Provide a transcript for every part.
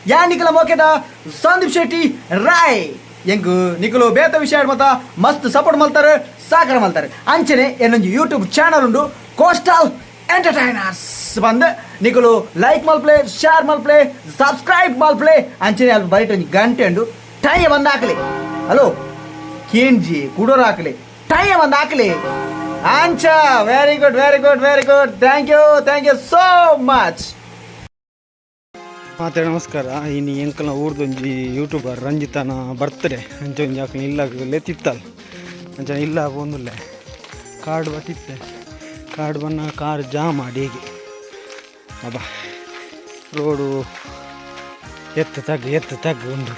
ಯಾ ನಿಕಲ ಮೋಕೆದ ಸಂದೀಪ್ ಶೆಟ್ಟಿ ರಾಯ್ ಎಂಕ್ ನಿಕಲು ಬೇತ ವಿಷಯ ಮತ ಮಸ್ತ್ ಸಪೋರ್ಟ್ ಮಲ್ತಾರೆ, ಸಾಕರ ಮಲ್ತಾರೆ. ಅಂಚನೆ ಏನೊಂಜಿ ಯೂಟ್ಯೂಬ್ ಚಾನಲ್ ಉಂಡು, ಕೋಸ್ಟಲ್ ಎಂಟರ್ಟೈನರ್ಸ್ ಬಂದ್. ನಿಕಲು ಲೈಕ್ ಮಲ್ಪ್ಲೆ, ಶೇರ್ ಮಲ್ಪ್ಲೆ, ಸಬ್ಸ್ಕ್ರೈಬ್ ಮಲ್ಪ್ಲೆ. ಅಂಚನೆ ಅಲ್ಲಿ ಬೈಟ್ ಒಂಜಿ ಗಂಟೆ ಉಂಡು, ಟೈ ಬಂದ್ ಹಾಕ್ಲಿ. ಹಲೋ ಕೇಂಜಿ ಕುಡೋರ್ ಹಾಕ್ಲಿ, ಟೈ ಬಂದ್ ಹಾಕ್ಲಿ ಅಂಚ. Very good, very good, very good. Thank you, thank you so much. ಮಾತೆ ನಮಸ್ಕಾರ. ಇನ್ನು ಎಂಕಲ್ನ ಊರ್ದೊಂಜಿ ಯೂಟ್ಯೂಬರ್ ರಂಜಿತನ ಬರ್ತ್ಡೇ. ಅಂಚ ಒಂಜಿ ಅಕ್ಲು ಇಲ್ಲ ಲೆತ್ತಿತ್ತಲ್. ಅಂಚ ಇಲ್ಲ ಪೋಂದುಲ್ಲೆ. ಕಾರ್ಡ್ ಬತ್ತಿತ್ತೆ. ಕಾರ್ಡ್ ಬನ್ನ ಕಾರ್ ಜಾಮ್ ಮಾಡಿ ಹೀಗೆ ಅಬ್ಬಾ ರೋಡು ಎತ್ತು ತಗ್ಗು ಎತ್ತು ತಗ್ಗು ಉಂಡು.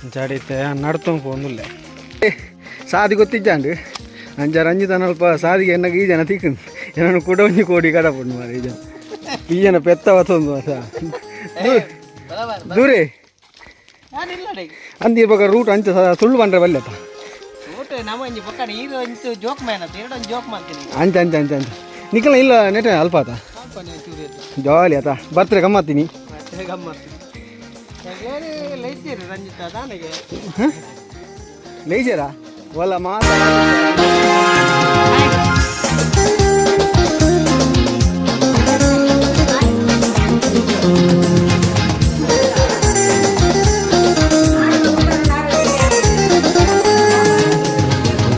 ಅಂಚ ಅಡಿತ್ತೆ ನಡ್ತೊಂದು ಪೋಂದುಲ್ಲೆ. ಸಾದಿ ಗೊತ್ತಿಜ್ಜಾಂಡು. ಅಂಚ ರಂಜಿತನ ಅಲ್ಪ ಸಾದಿಗೆ ಎನ್ನಗ ಈ ಜನ ತಿಕ್ಕುಂಡು. ಏನನ್ನು ಕೂಡ ಒಂಜಿ ಕೋಡಿ ಕಡಪುಂಡು ಮಾರೆ. ಈ ಜನ, ಈ ಜನ ಪೆತ್ತ ಬತ್ತೊಂದು ಅಸ ದೂರೇ ಅಂದಿ ಬೊಕ ರೂಟ್ ಅಂಚ ಸುಳ್ಳು ಬಂದ್ರೆ ಬಲ್ಲೆತ. ಅಂಚ ಅಂಚ ಅಂಚ ಅಂಚ ನಿಕಲ ಇಲ್ಲ ನೆಟ ಅಲ್ಪ ಆತ ಜಾಲಿ ಆತ. ಬರ್ತಾರೆ ಗಮ್ಮತ್ತೀನಿ. ಲೇಜರಾ ಒಲ್ಲ ಮಾತಾ.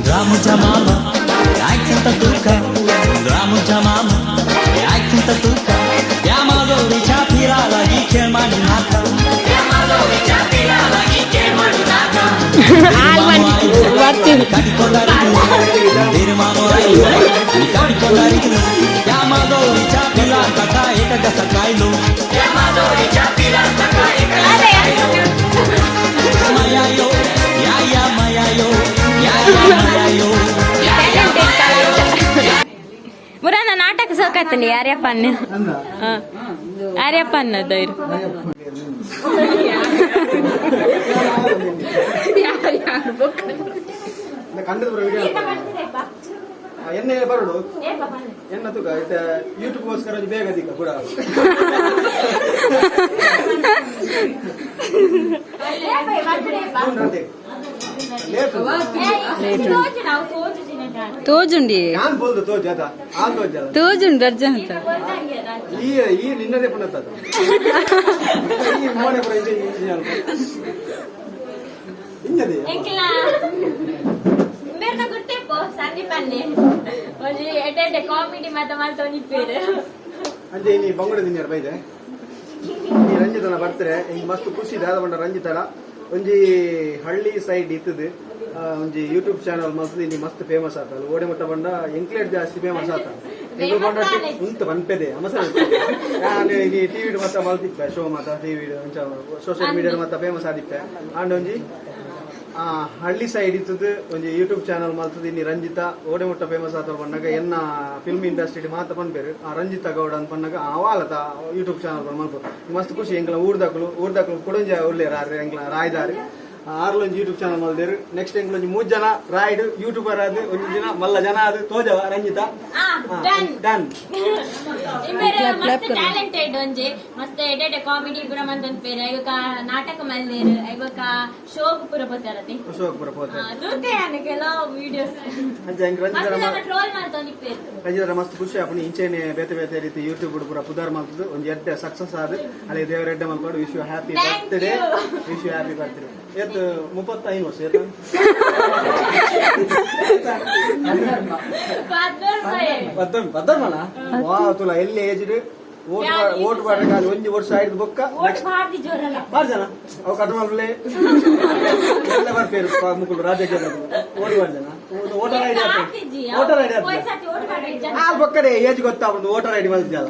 ರಾಮುಜ ಮಾಮ ಯಾಯ್ಕಿಂತ ತೂಕ, ರಾಮುಜ ಮಾಮ ಯಾಯ್ಕಿಂತ ತೂಕ, या माधुरीच्या फिराला ही खेळ मांडू नाका, या माधुरीच्या फिराला ही खेळ मांडू नाका. या माधुरीच्या फिराला काय कसा कायलो, या माधुरीच्या फिराला काय कसा कायलो. मायायो या या मायायो या या मायायो या या मायायो. ಮುರಾನ ನಾಟಕ ಸೋಕಾತನಿ ಯಾರ್ಯಪ್ಪ ಅನ್ನ ಯಾರ್ಯಪ್ಪ ಅನ್ನೋದು ಇರು. ಕಂಡದ ವಿಡಿಯೋ ಎಣ್ಣೆ ಬರೋಡು ಎನ್ನ ತೂಕ ಇತ್ತೆ ಯೂಟ್ಯೂಬ್ಗೋಸ್ಕರ ಒಂಜಿ ಬೇಗ ದಿಕ್ಕ ಕೂಡ. ತೋಜುಂಡಿ. ನಾನ್ ಬೋಲ್ದು ತೋಜ್ ಆತ ಆನ್ ತೋಜಲ್ಲ. ತೋಜುಂಡು ಅರ್ಜೆಂಟ್. ಈ ಈ ನಿನ್ನದೇ ಪುನಃ ಈ ಮೋನೆ ಪುರ ಇದೆ ಇಂಜದೆ. ಎಂಕಿಲ್ಲ ಬೇರೆ ಗುರ್ತೇಪೋ ಸಂದೀಪ್ ಅನ್ನೆ ಒಂಜಿ ಎಡ್ಡೆ ಎಡ್ಡೆ ಕಾಮಿಡಿ ಮಾತ ಮಲ್ತೊಂದಿಪ್ಪೇರು. ಅಂಚೆ ಇನಿ ಬಂಗುಡೆ ತಿನ್ನಿಯರ್ ಬೈದೆ. ಈ ರಂಜಿತನ ಬರ್ತಾರೆ ಹಿಂಗ್ ಮಸ್ತ್ ಖುಷಿ ದಾದ ಪಂಡ ರಂಜಿತಡ ಒಂಜಿ ಹಳ್ಳಿ ಸೈಡ್ ಇತ್ತದು ಒಂಜಿ ಯೂಟ್ಯೂಬ್ ಚಾನಲ್ ಮಲ್ತದು ಇಲ್ಲಿ ಮಸ್ತ್ ಫೇಮಸ್ ಆತಲ್ಲ. ಓಡೆ ಮಟ್ಟ ಬಂಡ ಎಂಕ್ಲೇಟ್ ಜಾಸ್ತಿ ಫೇಮಸ್ ಆತ. ಎಂಕ್ಲು ಬಂಡ ಉಂತ ಪನ್ಪೆದೆ ಅಮಸ. ನಾನು ಈ ಟಿವಿ ಮತ್ತ ಮಲ್ತಿಪ್ಪೆ ಶೋ ಮಾತ ಟಿವಿ ಒಂಚ ಸೋಷಿಯಲ್ ಮೀಡಿಯಾ ಮತ್ತ ಫೇಮಸ್ ಆದಿಪ್ಪೆ. ಆಂಡ್ ಒಂಜಿ ಹಳ್ಳಿ ಸೈಡ್ ಇತ್ತದು ಒಂಜಿ ಯೂಟ್ಯೂಬ್ ಚಾನಲ್ ಮಲ್ತದು ಇನ್ನಿ ರಂಜಿತಾ ಓಡೆ ಮುಟ್ಟ ಫೇಮಸ್ ಆತ ಪಣ್ಣಗ ಎನ್ನ ಫಿಲ್ಮ್ ಇಂಡಸ್ಟ್ರಿ ಮಾತ ಪನ್ಪೇರು. ಆ ರಂಜಿತಾ ಗೌಡ ಅಂತ ಪಣ್ಣಗ ಅವಾಲತ ಯೂಟ್ಯೂಬ್ ಚಾನಲ್ ಮಲ್ಪ ಮಸ್ತ್ ಖುಷಿ. ಎಂಕ್ಲ ಊರ್ದಕ್ಲು ಊರ್ದಕ್ಲು ಕುಡಂಜ ಉಲ್ಲೇರು ಆರ್ ಎಂಕ್ಲ ರಾಯ್ದಾರು. ಆರ್ಲೊಂಜಿ ಯೂಟ್ಯೂಬ್ ಚಾನಲ್ ಮಲ್ದೇರು. ನೆಕ್ಸ್ಟ್ ಎಂಕ್ಲೊಂಜಿ ಮೂರು ಜನ ರಾಯ್ಡ್ ಯೂಟ್ಯೂಬರ್ ಅದು ಒಂಜಿ ಜನ ಮಲ್ಲ ಜನ ಅದು ತೋಜವ ರಂಜಿತಾ. ಡನ್. ಡನ್. ಇಂಬೇರೆ ಮಸ್ತ್ ಟ್ಯಾಲೆಂಟೆಡ್ ಒಂಜಿ ಮಸ್ತ್ ಎಡ್ಡೆ ಎಡ್ಡೆ ಕಾಮಿಡಿ ಪೂರ ಮಂತೊಂದ್ಪೇರು. ಐವಕ ನಾಟಕ ಮಲ್ದೇರು, ಐವಕ ಶೋಕ್ ಪೂರ ಪೋತಾರತಿ. ಅಶೋಕ್ ಪುರ ಪೋತೆ. ತೂತೆ ಯಾನ್ ಕೆಲವು ವಿಡಿಯೋಸ್. ಅಂಚ ಎಂಕ್ ಮಸ್ತ್ ರಂಜಿತಾ ಜನ ಟ್ರೋಲ್ ಮಲ್ತೊಂದಿಪ್ಪೇರು. ರಂಜಿತರ ಮಸ್ತ್ ಖುಷಿ ಆಪುಂಡು. ಇಂಚೆನೆ ಬೇತೆ ಬೇತೆ ರೀತಿ ಯೂಟ್ಯೂಬ್ ಪೂರ ಪುದಾರ್ ಮಲ್ತದು ಒಂಜಿ ಎಡ್ಡೆ ಸಕ್ಸಸ್ ಆದ್ ಅಲ್ಲಿ ದೇವರ ಎಡ್ಡೆ ಮಲ್ಪಾಡು. Wish you happy Thank birthday. You. Wish you happy birthday. ಏತ್ 35 ವರ್ಷ ಏತ್? ಪದ್ದರ್ಮನ ವಾ ತುಲ ಎಲ್ಲಿ ಏಜ್ಡ್ ಓಟ್ ಓಟ್ ಬಾಡ್ರೆ ಒಂಜಿ ವರ್ಷ ಆಯ್ತು ಬೊಕ್ಕ. ಓಟ್ ಭಾರಿ ಜೋರಲ್ಲ. ಬಾರ್ ಜನ ಅವು ಕಟ್ ಮಲ್ಪಲೆ ಎಲ್ಲ ಬರ್ಪೇರು ಮುಕುಲು ರಾಜ್ಯಕ್ಕೆ. ಓಟ್ ಬಾರ್ ಜನ ವೋಟರ್ ಐಡಿ, ವೋಟರ್ ಐಡಿ. ಆ ಬೊಕ್ಕಡೆ ಏಜ್ ಗೊತ್ತಾಗುದು. ವೋಟರ್ ಐಡಿ ಮಲ್ತಿದ್ದಲ್ಲ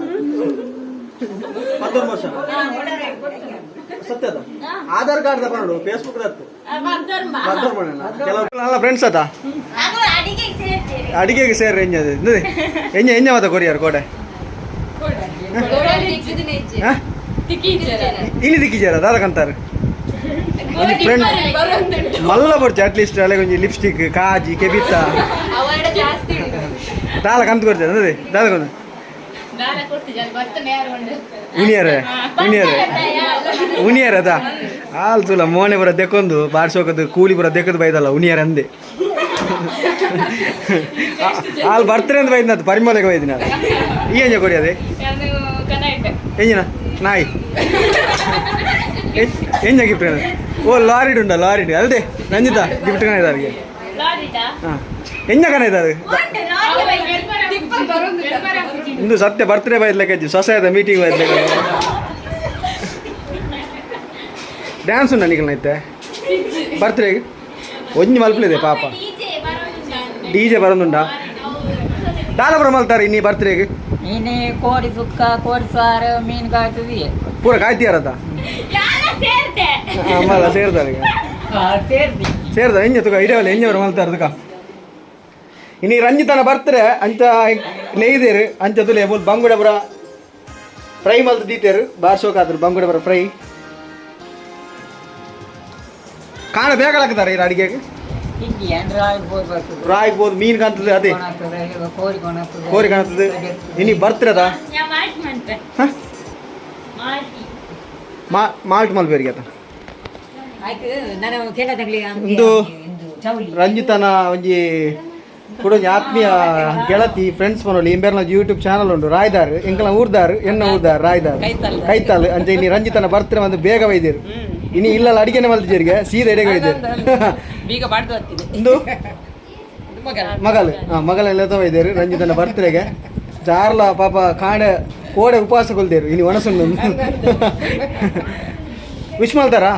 19 ವರ್ಷ ಸತ್ಯದ ಆಧಾರ್ ಕಾರ್ಡ್ ತಗೊಂಡು ಫೇಸ್ಬುಕ್ ದತ್ತು ಕೆಲವು ಫ್ರೆಂಡ್ಸ್ ಅದ. ಅಡಿಗೆಗೆ ಸೇರ್ ಎಂಜ ಎಂಜ ಎಂಜ ಮಾತ ಕೊರಿಯರ್ ಕೋಡೆ ಹಾ? ಇಲ್ಲಿ ದಿಕ್ಕಿಜಾರ ದಾದ ಕಂತಾರೆ. ಒಂಜಿ ಫ್ರೆಂಡ್ ಮಲ್ಲ ಬರ್ಚಿ ಅಟ್ಲೀಸ್ಟ್ ಅಲ್ಲೇ ಒಂಜಿ ಲಿಪ್ಸ್ಟಿಕ್ ಕಾಜಿ ಕೆಬಿತ್ತ ದಾಲ ಕಂತು ಕೊಡ್ತೇನೆ ಅದೇ ದಾದ ಕೊಂದು. ಉನಿಯರೆ ಉನಿಯರೆ ಉನಿಯರ್ ಅದ ಹಾಲ್ ತುಲ ಮೋನೆ ಬರ ದೆಕ್ಕೊಂದು ಬಾರ್ಸೋಕದು ಕೂಲಿ ಬರ ದೆಕ್ಕದು ಬೈದಲ್ಲ ಉನಿಯರ್ ಅಂದೆ. ಹಾಲ್ ಬರ್ತಾರೆ ಅಂತ ಬೈದ್ನ ಅದು ಪರಿಮಳಗೆ ಬೈದಿನ. ಈ ಎಂಜ ಕೊಡಿ ಅದೇ ಎಂಜಿನ ನಾಯಿ ಎಂಜ ಗಿಫ್ಟ್? ಓ ಲಾರಿಡ್ ಉಂಡ ಲಾರಿಡ್ ಅಲ್ದೆ ರಂಜಿತಾ ಗಿಫ್ಟ್ ಕಾಣಿದಾರಿಗೆ. ಹಾಂ ಎಂಜ ಕಾಣಿದ್ದಾರೆ ಇಂದು ಸತ್ಯ ಬರ್ತ್ಡೇ ಬೈದ್ಲಕ್ಕೆ ಸೊಸೈದ ಮೀಟಿಂಗ್ ಬೈದ್ಲಕ್ಕೆ ಡ್ಯಾನ್ಸ್ ಉಂಡ ನಿಕಲ್ನೈತೆ ಬರ್ತ್ಡೇ ಒಂಜಿ ಮಲ್ಪಲಿದೆ ಪಾಪ ಡಿ ಜೆ ಬರೋದುಂಡ ದಾಲಪುರ ಮಲ್ತಾರೆ ಇನ್ನಿ ಬರ್ತ್ಡೇಗೆ. ಇನಿ ಕೋಡಿ ಸುಕ್ಕ ಕೋಡಿ ಸಾರು ಮೀನು ಕಾಯ್ತದೆ. ಪೂರ ಕಾಯ್ತಿಯಾರದ ಅಮ್ಮಲ್ಲ ಸೇರ್ತಾರೆ ಈಗ. ಸೇರ್ದಿ. ಸೇರ್ದ ಎಂಜ ತುಕ ಇಡವಲ್ಲ ಎಂಜ ಬರ ಮಲ್ತಾರೆ ತುಕ. ಇನಿ ರಂಜಿತನ ಬರ್ತಾರೆ ಅಂಚ ನೇಯ್ದೇರು ಅಂಚ ತುಲೆ ಮೂಲ್ ಬಂಗುಡ ಬರ ಫ್ರೈ ಮಲ್ತು ದೀತೇರು ಬಾರ್ ಶೋಕ್ ಆದ್ರು ಬಂಗುಡ ಬರ ಫ್ರೈ ಕಾಣ ಬೇಕಲಾಗ್ತಾರೆ ಈ ಅಡಿಗೆಗೆ. ಹಿಂಗೆ ಅಂದ್ರೆ ಆಗ್ಬೋದು ಬರ್ತದೆ. ರಾಯ್ಬೋದು ಮೀನು ಕಾಣ್ತದೆ ಅದೇ. ಕೊಣಾಗ್ತದೆ, ಇವಾಗ ಕೋರಿ ಕೊಣಾಗ್ತದೆ. ಕೋರಿ ಕಾಣ್ತದೆ ಇನಿ ಬರ್ತಿರದ. ಮಾಲ್ಟ್ ಮಲ್ಬೇರಿಗೆ ಆತ. ಆಯ್ತು ನಾನು ಕೇಳದಾಗ್ಲಿ. ಇಂದು ಇಂದು ಚೌಲಿ. ರಂಜಿತನ ಒಂಜಿ ಕುಡೊಂಜಿ ಆತ್ಮೀಯ ಗೆಳತಿ ಫ್ರೆಂಡ್ಸ್ ಮನೋಲಿ ಇಂಬೇರ್ನ ಯೂಟ್ಯೂಬ್ ಚಾನಲ್ ಉಂಟು ರಾಯ್ದಾರ್ ಎಂಕಲ ಊರ್ದಾರ್ ಎನ್ನ ಊರ್ದಾರ್ ರಾಯ್ದಾರ್ ಕೈತಾಲ್ ಅಂಚ. ಇನಿ ರಂಜಿತನ ಬರ್ತಿರ ಒಂದು ಬೇಗ ಬೈದೇರು. ಇನಿ ಇಲ್ಲಲ್ಲ ಅಡಿಗೆನೆ ಮಲ್ತಿಜರಿಗೆ ಸೀದಾ ಎಡೆಗೆ ಬೈದೇರು. ಬೀಗ ಬಾಡ್ದು ಹತ್ತಿದೆ. ಇಂದು ಮಗಲ್ ಹಾ ಮಗಲೆಲ್ಲ ಬೈದೇರು ರಂಜಿತನ ಬರ್ತಿರೆಗೆ. ಜಾರ್ಲ ಪಾಪ ಕಾಂಡೆ ಕೋಡೆ ಉಪವಾಸ ಕೊಲ್ದೇರು. ಇನಿ ಒಣಸುಂಡು ವಿಶ್ ಮಲ್ತಾರಾ?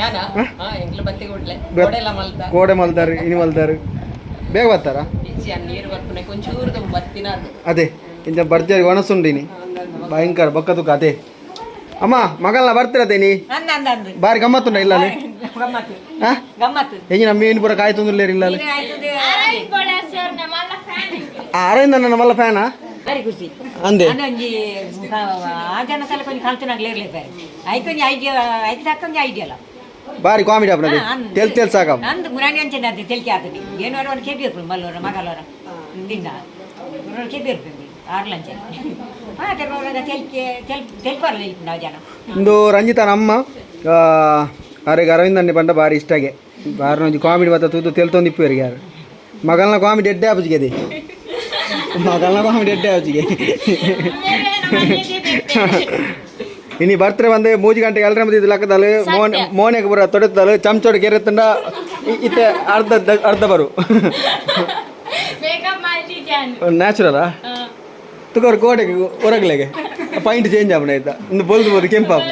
ಯಾನ ಹಾ ಎಂಗ್ಲು ಬತ್ತಿ ಕೂಡ್ಲೆ ಕೋಡೆಲ್ಲ ಮಲ್ತ. ಕೋಡೆ ಮಲ್ತಾರು ಇನಿ ಮಲ್ತಾರು ಬೇಗ ಬರ್ತಾರಾ? ಇಚ್ಚಿ ಆ ನೀರು ಬರ್ಪುನೆ ಕೊಂಚೂರು ಬತ್ತಿನ ಅದು. ಅದೇ ಇಂಚ ಬರ್ತೀರಿ ಒಣಸುಂಡಿನಿ ಭಯಂಕರ ಬೊಕ್ಕ ತುಕ್ಕ ಅದೇ. ಅಮ್ಮ ಮಗಲ್ನ ಬರ್ತಿರತ್ತೆ ನೀ? ಅಂದ ಅಂದ ಅಂದ. ಬಾರಿ ಗಮ್ಮತ್ತುಂಡ ಇಲ್ಲ ಅಲ್ಲಿ? ಗಮ್ಮತ್ತು. ಹಾ. ಗಮ್ಮತ್ತು. ಹೆಂಗೆ ನಮ್ಮ ಮೀನು ಪೂರ ಕಾಯಿ ತೊಂದ್ರೆ ಇಲ್ಲ ಅಲ್ಲಿ? ಮೀನು ಆಯ್ತದೆ. ಅರವಿಂದ ನನ್ನ ಮಲ್ಲ ಫ್ಯಾನಾ? ಬಾರಿ ಖುಷಿ. ಅಂದೆ. ಅಂದೊಂಜಿ ಆ ಜನ ತಲೆ ಕೊಂಚ ಕಲ್ತನಾಗ್ಲೇ ಇರ್ಲಿ ಬೇರೆ ಐಕೊಂಜಿ ಐಡಿಯಾ ಐದು ಸಾಕೊಂಜಿ ಐಡಿಯಾ ಅಲ್ಲ. ಬಾರಿ ಕಾಮಿಡಿ ಅಪ್ಪನದು. ತೆಲ್ ತೆಲ್ ಸಾಕ. ನಂದು ಮುರಾಣಿ ಅಂಚನೆ ಅದು ತೆಲಿಕೆ ಆತದೆ ಏನು ಒಂದು ಕೆಬಿ ಇರ್ಪು ಮಲ್ಲೋರ ಮಗಲೋರ ದಿನ ಕೆಬಿ ಇರ್ಪು ಆರ್ಲಂಚೆ ಹಾಂ ತೆಲಿಕೆ ತೆಲ್ ತೆಲ್ಪಾರಲ್ಲ ಇರ್ಪು ನಾವು ಜನ. ಇಂದು ರಂಜಿತನ ಅಮ್ಮ ಅರೆಗೆ ಅರವಿಂದ್ ಅಣ್ಣೆ ಪಂಡ ಬಾರಿ ಇಷ್ಟಾಗೆ ಬಾರಿ ಒಂಜಿ ಕಾಮಿಡಿ ಬತ್ತ ತೂದು ತೆಲ್ತೊಂದು ಇಪ್ಪು ಯಾರು ಮಗಲ್ನ ಕಾಮಿಡಿ ಎಡ್ಡೆ ಆಪುಜಿಗೆ ಅದೇ ಮಗಲ್ನ ಕಾಮಿಡಿ ಎಡ್ಡೆ ಆಪುಜಿಗೆ. ಇನಿ ಬರ್ತ್ರೆ ಬಂದು ಮೂಜಿ ಗಂಟೆಗೆ ಎಲ್ಲರ ಮದ್ದು ಲಕ್ಕದಲ್ಲ ಮೋನ್ ಮೋನೆಗೆ ಬರ ತೊಡೆತ್ತಲ್ಲ ಚಮಚೋಡು ಕೆರೆತ್ತಂಡ ಇತ್ತೆ ಅರ್ಧ ಅರ್ಧ ಬರು. ಮೇಕಪ್ ಮಾಡ್ತಿದ್ದಾನೆ. ನ್ಯಾಚುರಲ್ ತುಕೋರ್ ಕೋಟೆಗೆ ಹೊರಗ್ಲೆಗೆ ಪಾಯಿಂಟ್ ಚೇಂಜ್ ಆಪಣ ಆಯ್ತಾ ಇಂದು ಬೊಲ್ದು ಬೋದು ಕೆಂಪಾಪ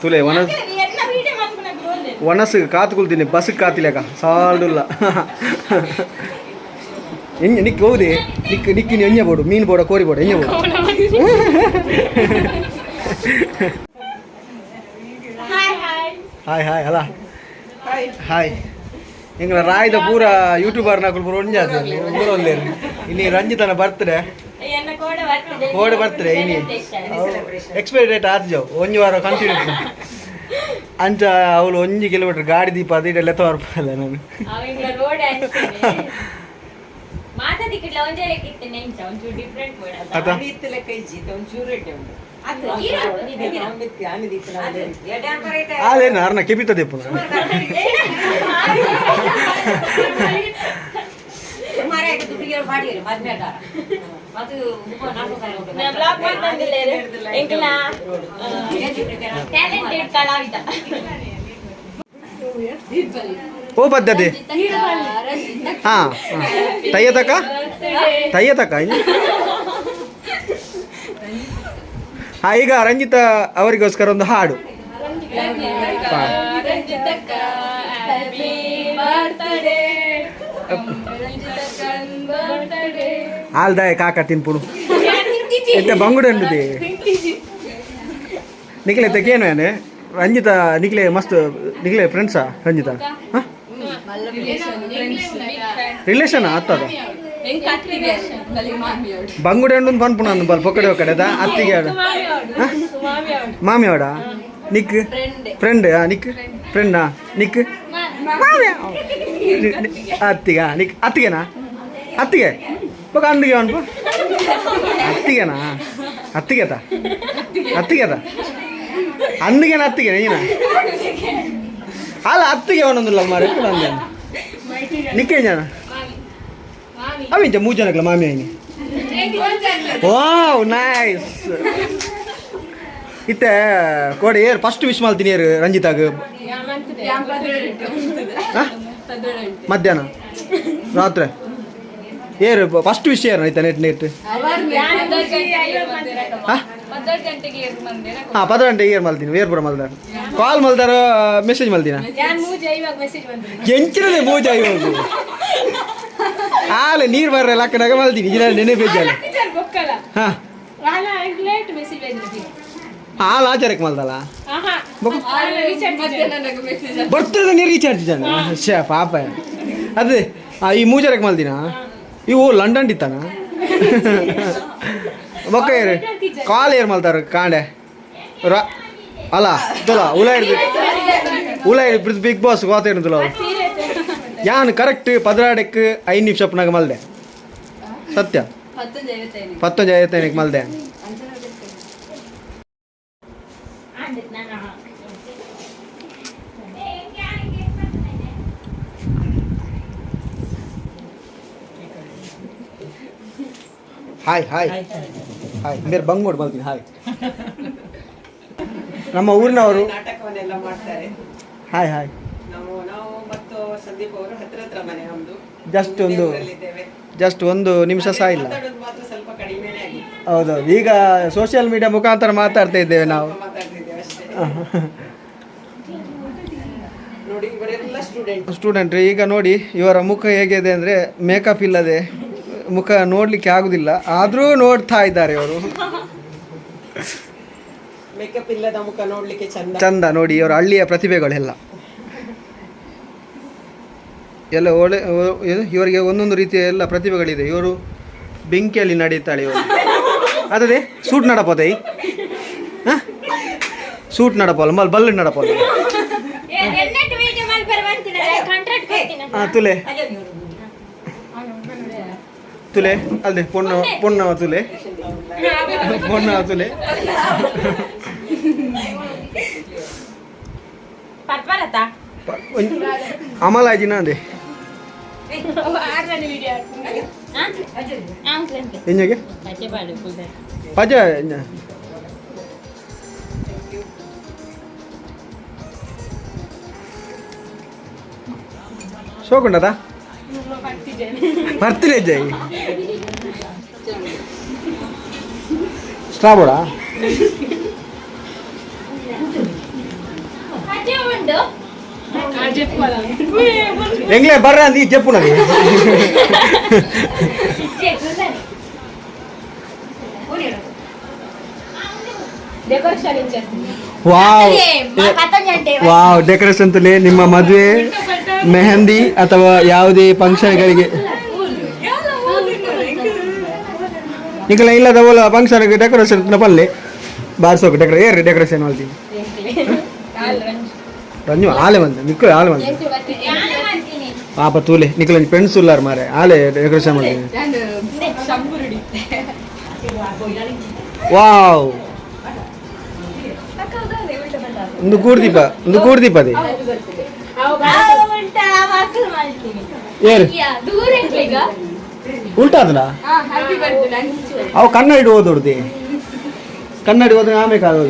ತುಲೆ ಒಣ ಎಲ್ಲ ವೀಡಿಯೋ ಮಾಡ್ಕೊಂಡು. ಒಣಸು ಕಾತು ಕುಲ್ತೀನಿ ಬಸ್ ಕಾತಿಲೇಕ ಸಾಲ್ಡುಲ್ಲ ಎಂಜ ನಿಕ್ ಹೋದೆ ನಿಕ್ ನಿಕ್ಕಿನ ಎಂಜ ಬೋಡು ಮೀನು ಬೋಡ ಕೋರಿ ಬೋಡ ಎಂಜ ಬೋಡು. Hi hi. Hi hi ಅಲ್ಲ ಹಾಯ್ ಎಂಗಳ ರಾಯ್ದ ಪೂರ ಯೂಟ್ಯೂಬರ್ ನಕುಲ್ ಪೂರ ಒಂಜಾತ ಪೂರ ಒಂದೇರು. ಇನ್ನು ರಂಜಿತನ ಬರ್ತ್ಡೇ. ಎನ್ನ ಕೋಡೆ ಬರ್ತದೆ. ಕೋಡೆ ಬರ್ತ್ಡೇ ಇನಿ ಎಕ್ಸ್ಪೈರಿ ಡೇಟ್ ಆತ ಜಾವ್ ಒಂಜಿ ವಾರ ಕಂಟಿನ್ಯೂ ಅಂಚ ಅವಳು ಒಂಜಿ ಕಿಲೋಮೀಟರ್ ಗಾಡಿ ದೀಪ ಅದು ಇದೆಲ್ಲ ತೋರ್ಪಲ್ಲ ನಾನು. ಅವೆಂಗ್ಲ ರೋಡ್ ಮಾತಾದಿಕ್ಕಿಡ್ಲ ಒಂಜೇ ಲೆಕ್ಕ ಇತ್ತು ನೆಂಚ ಒಂಚೂರು ಡಿಫ್ರೆಂಟ್ ಬೋರ್ಡ್. ಆತ. ಆಲೇನು ಅರ್ನ ಕೆಪಿತ ದೀಪ. ಸುಮಾರು ದುಡ್ಡಿಗೆ ಮಾಡಿರಿ ಮದ್ವೆ ಮತ್ತು 4,000. ಬ್ಲಾಗ್ ಮಾಡ್ತಂದಿಲ್ಲ ಎಂಕಲ ಟ್ಯಾಲೆಂಟೆಡ್ ಕಲಾವಿದ. ಓ ಪದ್ಧತಿ ಹಾ ತಯ್ಯ ತಕ ತಯ್ಯ ತಕ. ಹಾ ಈಗ ರಂಜಿತಾ ಅವರಿಗೋಸ್ಕರ ಒಂದು ಹಾಡು. ರಂಜಿತಕ್ಕ ಹ್ಯಾಪಿ ಬರ್ತ್ಡೇ birthday. ಆಲ್ದಾಯ ಕಾಕ ತಿನ್ಪುಡು ಎತ್ತೆ ಬಂಗುಡೆ ಉಂಡುದಿ ನಿಖಿಲ್ ಎತ್ತೆ ಕೇನು ಏನೆ ರಂಜಿತಾ ನಿಖಿಲೆ ಮಸ್ತ್ ನಿಖಿಲೆ ಫ್ರೆಂಡ್ಸಾ ರಂಜಿತಾ ಹಾ ರಿಲೇಷನ್ ಆತದ. ಬಂಗುಡೆ ಉಂಡು ಪನ್ಪುಣ ಅಂದು ಬಲ್ ಪೊಕ್ಕಡೆ ಒಕ್ಕಡೆ ಅತ್ತಿಗೆ ಆಡು ಮಾಮಿ ಅವಡ ನಿಕ್ ಫ್ರೆಂಡ್ ನಿಕ್ ಫ್ರೆಂಡಾ ನಿಕ್ ಮಾಮಿ ಅತ್ತಿಗ ನಿಕ್ ಅತ್ತಿಗೆನಾ ಅತ್ತಿಗೆ ಬೊಕ ಅಂದಿಗೆ ಅನ್ಪು. ಅತ್ತಿಗೆನಾ? ಅತ್ತಿಗೆತ ಅತ್ತಿಗೆತ ಅಂದಿಗೆನ ಅತ್ತಿಗೆ ನೀನ ಅಲ್ಲ ಅತ್ತಿಗೆ ಅವನೊಂದಿಲ್ಲ ಮಾರೆ ನಿಕ್ಕೆ ಜನ ಅವಿಂಚ ಮೂರು ಜನಕ್ಲ ಮಾಮಿ ಐನಿ. ವಾವ್ ನೈಸ್. ಇತ್ತೆ ಕೋಡೆ ಏರ್ ಫಸ್ಟ್ ವಿಶ್ ಮಾಡ್ತೀನಿ ಏರು ರಂಜಿತಾಗ? ಮಧ್ಯಾಹ್ನ ರಾತ್ರಿ ಏರು ಫಸ್ಟ್ ವಿಶ್ ಏರು ಆಯ್ತಾ? Net net. ಹಾಂ ಹಾಂ 10 ಗಂಟೆಗೆ ಏರ್ ಮಲ್ತೀನಿ. ಏರ್ ಪೂರ ಮಲ್ದಾರ ಕಾಲ್ ಮಲ್ದಾರ ಮೆಸೇಜ್ ಮಲ್ದಿನ ಎಂಚಿನದೇ ಮೂಜ ಇವಾಗ ಆಲೆ ನೀರು ಬರ್ರೆ ಲಕ್ಕನಾಗ ಮಲ್ತೀನಿ ಇಜಿನ ನೆನೆ ಬೇಜಾಲ. ಹಾಂ ಹಾಲು ಆಚಾರಕ್ಕೆ ಮಲ್ದಲ್ಲ ಬರ್ತದೆ ನೀರು ರೀಚಾರ್ಜ್ ಜನ ಶೇ ಪಾಪ ಅದೇ. ಈ ಮೂಜರಕ್ಕೆ ಮಲ್ದಿನ ಇವು ಲಂಡನ್ ಇತ್ತಾನ ಬೊಕ್ಕ ಏರು ಕಾಲ್ ಏರ್ ಮಲ್ತಾರ ಕಾಂಡೆ ಅಲ್ಲ ತುಲ ಉಲ ಹಿಡ್ದು ಉಲ ಹಿಡ್ದು ಬಿಗ್ ಬಾಸ್ ಗೋತೇನು ತುಲ ಯಾನ್ ಕರೆಕ್ಟ್ 16ಕ್ಕೆ 5 ನಿಮಿಷ ಅಪ್ಪನಾಗ ಮಲ್ದೆ ಸತ್ಯ 11:55ಕ್ಕೆ ಮಲ್ದೆ. Hi hi hi ಬೇರೆ ಬಂಗೋಡ್ ಮಲ್ತೀನಿ. ಹಾಯ್ ನಮ್ಮ ಊರಿನವರು ನಾಟಕವನ್ನೆಲ್ಲ ಮಾಡ್ತಾರೆ. Hi hi. ನಾವು ನಾವು ಮತ್ತು ಸಂದೀಪ್ ಅವರು ಹತ್ರ ಹತ್ರ ಮನೆ ನಮ್ದು. ಜಸ್ಟ್ ಒಂದು ಊರಲ್ಲಿದ್ದೇವೆ. ಜಸ್ಟ್ ಒಂದು ನಿಮಿಷ ಸಹ ಇಲ್ಲ. ಮಾತಾಡೋದು ಮಾತ್ರ ಸ್ವಲ್ಪ ಕಡಿಮೆನೇ ಆಗಿತ್ತು. ಹೌದೌದು, ಈಗ ಸೋಷಿಯಲ್ ಮೀಡಿಯಾ ಮುಖಾಂತರ ಮಾತಾಡ್ತಾ ಇದ್ದೇವೆ ನಾವು. ಸ್ವಲ್ಪ ಮಾತಾಡ್ತಿದ್ದೇವೆ ಅಷ್ಟೇ. ನೋಡಿ ಇವರೆಲ್ಲ ಸ್ಟೂಡೆಂಟ್. ಸ್ಟೂಡೆಂಟ್. ಈಗ ನೋಡಿ ಇವರ ಮುಖ ಹೇಗಿದೆ ಅಂದರೆ ಮೇಕಪ್ ಇಲ್ಲದೆ ಮುಖ ನೋಡಲಿಕ್ಕೆ ಆಗುದಿಲ್ಲ, ಆದರೂ ನೋಡ್ತಾ ಇದ್ದಾರೆ ಇವರು. ಮೇಕಪ್ ಇಲ್ಲದ ಮುಖ ನೋಡ್ಲಿಕ್ಕೆ ಚಂದ. ಚಂದ ನೋಡಿ ಇವರ ಹಳ್ಳಿಯ ಪ್ರತಿಭೆಗಳೆಲ್ಲ ಎಲ್ಲ ಒಳ್ಳೆ ಏನು, ಇವರಿಗೆ ಒಂದೊಂದು ರೀತಿಯ ಎಲ್ಲ ಪ್ರತಿಭೆಗಳಿದೆ. ಇವರು ಬೆಂಕಿಯಲ್ಲಿ ನಡೆಯುತ್ತಾಳೆ ಇವರು. ಅದೇ ಸೂಟ್ ನಡಪೋದೆ ಹಾಂ ಸೂಟ್ ನಡಪಲ್ಲ ಮಲ್ ಬಲ್ಲು ನಡಪಲ್ಲ. ಹಾಂ ತುಲೆ ತುಲೆ ಅಲ್ಲದೆ ಪೊಣ್ಣು ಪೊಣ್ಣವ ತುಲೆ ಪೊಣ್ಣವ ತುಲೆ. ಅಮಲಾಜಿನ ಅದೇ ಎಂಜಗೆ ಪಜ ಶೋಕುಂಡದ ಬರ್ತಿಲ್ಲ ಜೈ ಸ್ಟ್ರಾಬೋಡ ಎಂಗ್ಲೇ ಬರ್ರ ಅಂದ್ ಈ ಜಪ್ಪು ನನಗೆ. Wow wow decoration ತುಲೆ. ನಿಮ್ಮ ಮದುವೆ ಮೆಹಂದಿ ಅಥವಾ ಯಾವುದೇ ಫಂಕ್ಷನ್ಗಳಿಗೆ ನಿಕಲ ಇಲ್ಲದ ಓಲ ಫಂಕ್ಷನ್ ಡೆಕೋರೇಷನ್ ಪಲ್ಲೆ ಬಾರ್ಸೋಕೆ ಡೆಕೋರೇ ಏರ್ರಿ ಡೆಕೋರೇಷನ್ ಮಾಡ್ತೀನಿ ರಂಜು ಆಲೆ ಬಂದ ನಿಕ್ಕಲು ಆಲೆ ಬಂದ ಪಾಪ ತೂಲೆ ನಿಕ್ಕಲ ಫ್ರೆಂಡ್ಸ್ ಉಲ್ಲಾರ ಮಾರೆ ಆಲೆ ಡೆಕೋರೇಷನ್ ಮಾಡ್ತೀನಿ. ವಾವ್ ಒಂದು ಕೂಡ್ದೀಪ ಒಂದು ಕೂಡ್ದೀಪ ಅದೇ ಏರು ಉಲ್ಟಾ ಅದಲ್ಲ ಅವು ಕನ್ನಡಿ ಓದೋಡ್ದಿ ಕನ್ನಡಿ ಓದ್ರೆ ಆಮೇಲೆ ಕಾದು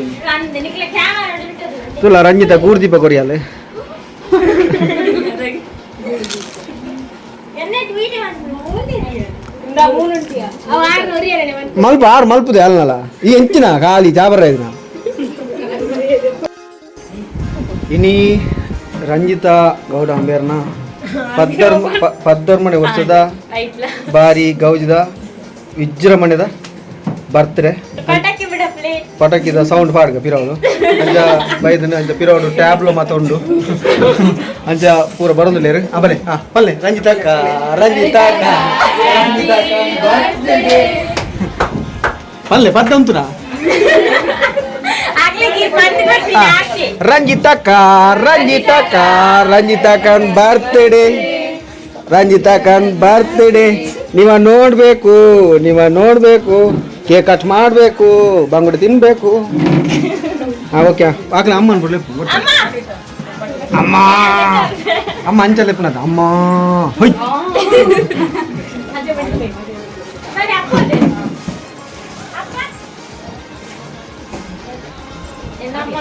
ತುಲ ರಂಜಿತ ಕೂಡ್ದೀಪ ಕೊರಿಯಲ್ಲ. ಮಲ್ಪ ಆರು ಮಲ್ಪುದೆ ಅಲ್ಲನಲ್ಲ ಈ ಎಂಚಿನ ಖಾಲಿ ಜಾಬರ ಇದನ್ನ. ಇನಿ ರಂಜಿತಾ ಗೌಡ ಅಂಬೇರ್ನ ಪದ್ದರ್ಮನೆ ವರ್ಷದ ಬಾರಿ ಗೌಜಿದ ವಿಜೃಂಭಣೆದ ಬರ್ತ್ಡೇ. ಪಟಾಕಿದ ಸೌಂಡ್ ಪಾಡ್ಗ ಪಿರವಳು ಅಂಚ ಬೈದನ ಅಂಚ ಪಿರವಳು ಟ್ಯಾಬ್ಲು ಮಾತ ಉಂಡು ಅಂಚ ಪೂರ ಬರೋದಿಲ್ಲ. ಆ ಬಲೆ ಹಾ ಪಲ್ಲೆ ರಂಜಿತಕ್ಕ ರಂಜಿತಕ್ಕ ರಂಜಿತಕ್ಕ ಪಲ್ಲೆ ಪದ್ದಂತುನಾ ರಂಜಿತಕ್ಕ ರಂಜಿತಕ್ಕ ರಂಜಿತಕ್ಕನ್ ಬರ್ತ್ಡೇ ರಂಜಿತಕ್ಕನ್ ಬರ್ತ್ಡೇ. ನೀವ ನೋಡಬೇಕು ನೀವ ನೋಡಬೇಕು. Cake cut ಮಾಡಬೇಕು, ಬಂಗುಡೆ ತಿನ್ಬೇಕು. ಹಾಂ, ಓಕೆ. ಹಾಕ್ಲ ಅಮ್ಮನ ಬಿಡ್ಲಿ. ಅಮ್ಮ, ಅಮ್ಮ ಅಂಚಲ್ ಎಪ್ಪನದ ಅಮ್ಮ. ಹೊಯ್. ಸರಿ, ಅಪ್ಪದೆ ಅಪ್ಪ ನಮ್ಮ.